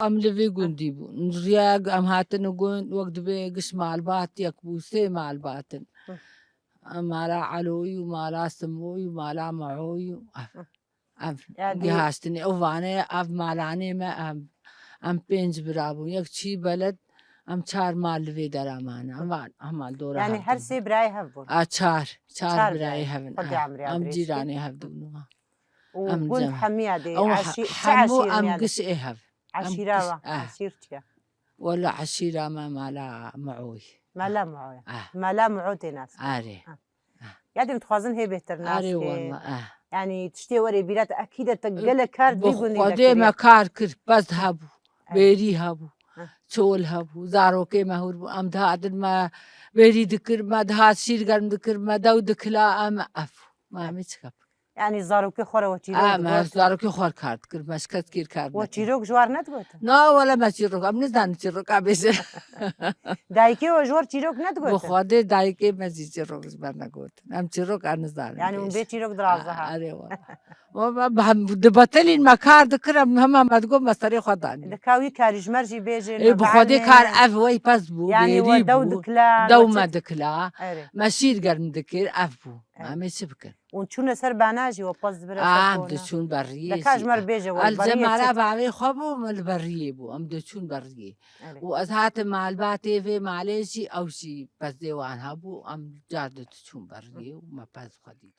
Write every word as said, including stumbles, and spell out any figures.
Em li vê gundî bûn. Riya em hatin gund, wek dibê giş malbat yek bû, sê malbat in. Hı. Mala Eloyî û mala Simoyî û mala Meoyî û ev, Hı. ev Yani gihaştinê. Ev vanê, ev malanê me, em, em pênc bira bûn. Yek çî beled, em çar mal li vê dera mane. Em Hı. van, hemal dora Yani hev her dibûn. Sê birayê hev bûn? A, çar. Çar Çar birayê birayê. Hev in. Xwedê A, emrê em em dirêj cîranê kê. Hev dibûn. Û Em gund cem. Hemiya dê, Ew eşî-, çi hemû eşîr em ya dê? Giş ê hev. Em Eşîra giş, va, eh. Eşîr çi ye? Wela eşîra me mala Meoy. Mala Meoy. Eh. Mala Meo tê nas. Arê. Ha. Eh. Ya dê em dixwazin hê bêhtir nas Arê kê. Wela, eh. Yani tiştê werê bîra te ekîde te Eh, gelek kar bi vî gundî de Xwedê kiriye. Me kar kir, pez hebû, Eh. Bêrî hebû, Eh. Çol hebû, zarokê me hûr bû. Em dihatin me bêrî dikir, me dihat şîr germ dikir, me dew dikila, em ev. Me em ê çi kep. Yani zarokê xwe re we çîrok Ha, me digotin? Zarokê xwe re kar dikir, me ji kes kêr kar We nekir. Çîrok ji war nedigotin? Na, wele me çîrok, em nizanin çîroka bêjin. Dayikê we ji war çîrok nedigotin? Bi Xwedê dayikê me jî çîrok ji ber negotin. Em çîrok em nizanin Yani hûn bêjin. Bê çîrok diraze Ha, ha. Erê wele. Wele me hem dibetilîn me kar dikir, em hema me digot me serê xwe danî. Dika wî karî ji me jî bêjin, Ê, me bi Xwedê bielnê. Kar ev wey pez bû, Yani bêrî we dew bû, dikila, dew we me çi- dikila, Erê. Me şîr germ dikir, ev bû. Erê. Em ê çi bikin? Hûn çûne ser bana jî we pez dibire ser Em kona. Diçûn beriyê De ka jî. Ji me re bêje we El beriyê cemara çi? Bavê xwe bû, min li beriyê bû. Em diçûn beriyê. Erê. Û ez hatim malbatê vê malê jî, ew jî pezê wan hebû. Em car di diçûn beriyê û me pez xwe dît.